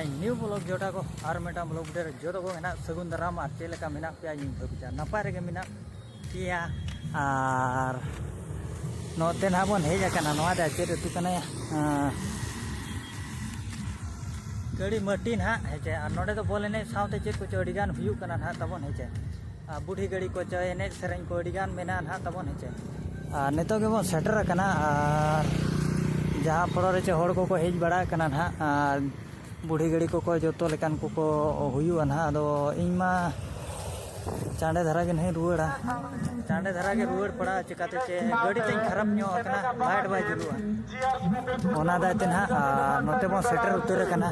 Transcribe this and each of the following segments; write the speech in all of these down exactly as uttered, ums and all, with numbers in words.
New vlog ᱡᱚᱴᱟ ᱠᱚ, ᱟᱨ ᱢᱤᱫᱴᱟᱝ vlog video ᱨᱮ ᱡᱚᱛᱚ ᱠᱚ ᱦᱮᱱᱟᱜ ᱥᱟᱹᱜᱩᱱ ᱫᱟᱨᱟᱢ᱾ ᱟᱨ ᱪᱮᱫ ᱞᱮᱠᱟ ᱢᱮᱱᱟᱜ ᱯᱮᱭᱟ? ᱤᱧ ᱵᱷᱟᱹᱵᱤᱛᱟ ᱱᱟᱯᱟᱭ ᱨᱮᱜᱮ ᱢᱮᱱᱟᱜ ᱯᱮᱭᱟ᱾ ᱟᱨ ᱱᱚᱛᱮ ᱱᱟᱦᱟᱜ ᱵᱚᱱ ᱦᱮᱡ ᱟᱠᱟᱱᱟ᱾ ᱱᱚᱣᱟ ᱫᱚ ᱪᱮᱫ ᱟᱹᱛᱩ ᱠᱟᱱᱟ? ᱟᱸ, ᱠᱟᱹᱲᱤ ᱢᱟᱹᱴᱤ ᱱᱟᱦᱟᱜ, ᱦᱮᱸ ᱪᱮ? ᱟᱨ ᱱᱚᱰᱮ ᱫᱚ ᱵᱚᱞ ᱮᱱᱮᱡ ᱥᱟᱶᱛᱮ ᱪᱮᱫ ᱠᱚᱪᱚ ᱟᱹᱰᱤ ᱜᱟᱱ ᱦᱩᱭᱩᱜ ᱠᱟᱱᱟ ᱱᱟᱦᱟᱜ ᱛᱟᱵᱚᱱ, ᱦᱮᱸ ᱪᱮ? ᱟᱨ ᱵᱩᱰᱷᱤ ᱜᱟᱹᱲᱤ ᱠᱚ ᱪᱚ ᱮᱱᱮᱡ ᱥᱮᱨᱮᱧ ᱠᱚ ᱟᱹᱰᱤ ᱜᱟᱱ ᱢᱮᱱᱟᱜᱼᱟ ᱱᱟᱦᱟᱜ ᱛᱟᱵᱚᱱ, ᱦᱮᱸ ᱪᱮ? ᱟᱨ ᱱᱤᱛᱚᱜ ᱜᱮᱵᱚᱱ ᱥᱮᱴᱮᱨ ᱟᱠᱟᱱᱟ᱾ ᱟᱨ ᱡᱟᱦᱟᱸ ᱯᱚᱲᱟ ᱨᱮ ᱪᱮ ᱦᱚᱲ ᱠᱚᱠᱚ ᱦᱮᱡ ᱵᱟᱲᱟ ᱟᱠᱟᱱᱟ ᱱᱟᱦᱟᱜ, ᱟᱨ ᱵᱩᱰᱷᱤ ᱜᱟᱹᱲᱤ ᱠᱚᱠᱚ ᱡᱚᱛᱚ ᱞᱮᱠᱟᱱ ᱠᱚᱠᱚ ᱦᱩᱭᱩᱜᱼᱟ ᱱᱟᱦᱟᱜ᱾ ᱟᱫᱚ ᱤᱧ ᱢᱟ ᱪᱟᱸᱰᱮ ᱫᱷᱟᱨᱟ ᱜᱮ ᱱᱟᱦᱟᱜ ᱤᱧ ᱨᱩᱣᱟᱹᱲᱟ, ᱪᱟᱸᱰᱮ ᱫᱷᱟᱨᱟ ᱜᱮ ᱨᱩᱣᱟᱹᱲ ᱯᱟᱲᱟᱜᱼᱟ᱾ ᱪᱤᱠᱟᱹᱛᱮ ᱪᱮ ᱜᱟᱹᱰᱤ ᱛᱤᱧ ᱠᱷᱟᱨᱟᱯ ᱧᱚᱜ ᱟᱠᱟᱱᱟ, ᱞᱟᱭᱤᱴ ᱵᱟᱭ ᱡᱩᱞᱩᱜᱼᱟ᱾ ᱚᱱᱟ ᱫᱟᱭ ᱛᱮ ᱱᱟᱦᱟᱜ, ᱟᱨ ᱱᱚᱛᱮ ᱵᱚᱱ ᱥᱮᱴᱮᱨ ᱩᱛᱟᱹᱨ ᱟᱠᱟᱱᱟ᱾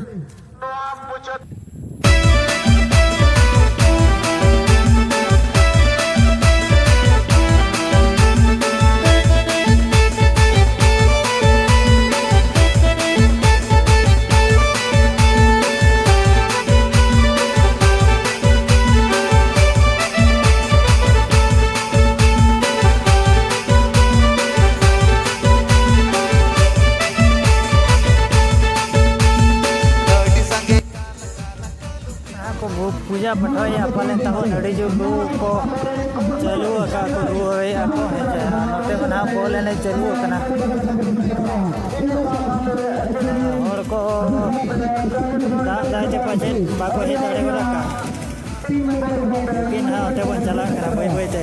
ᱟᱨ ᱠᱚ ᱵᱷᱩ-, ᱯᱩᱡᱟ ᱯᱟᱴᱷᱟᱭᱮᱫᱼᱟ ᱯᱟᱞᱮᱱ ᱛᱟᱵᱚᱱ, ᱟᱹᱰᱤ ᱡᱳᱨ ᱨᱩ ᱠᱚ ᱪᱟᱹᱞᱩ ᱟᱠᱟᱫ ᱠᱚ, ᱨᱩᱭᱮᱫᱼᱟ ᱠᱚ, ᱦᱮᱸ ᱪᱮ? ᱟᱨ ᱱᱚᱛᱮ ᱢᱟ ᱱᱟᱦᱟᱜ ᱵᱚᱞ ᱮᱱᱮᱡ ᱪᱟᱹᱞᱩ ᱟᱠᱟᱱᱟ᱾ ᱦᱚᱲ ᱠᱚ ᱫᱟᱜ ᱫᱟᱭ ᱪᱮ ᱯᱟᱪᱮᱫ ᱵᱟᱠᱚ ᱦᱮᱡ ᱫᱟᱲᱮ ᱜᱚᱫ ᱟᱠᱟᱫ᱾ ᱩᱱᱠᱤᱱ ᱦᱟᱸᱜ ᱚᱱᱛᱮ ᱵᱚᱱ ᱪᱟᱞᱟᱜ ᱠᱟᱱᱟ ᱵᱟᱹᱭ ᱵᱟᱹᱭ ᱛᱮ᱾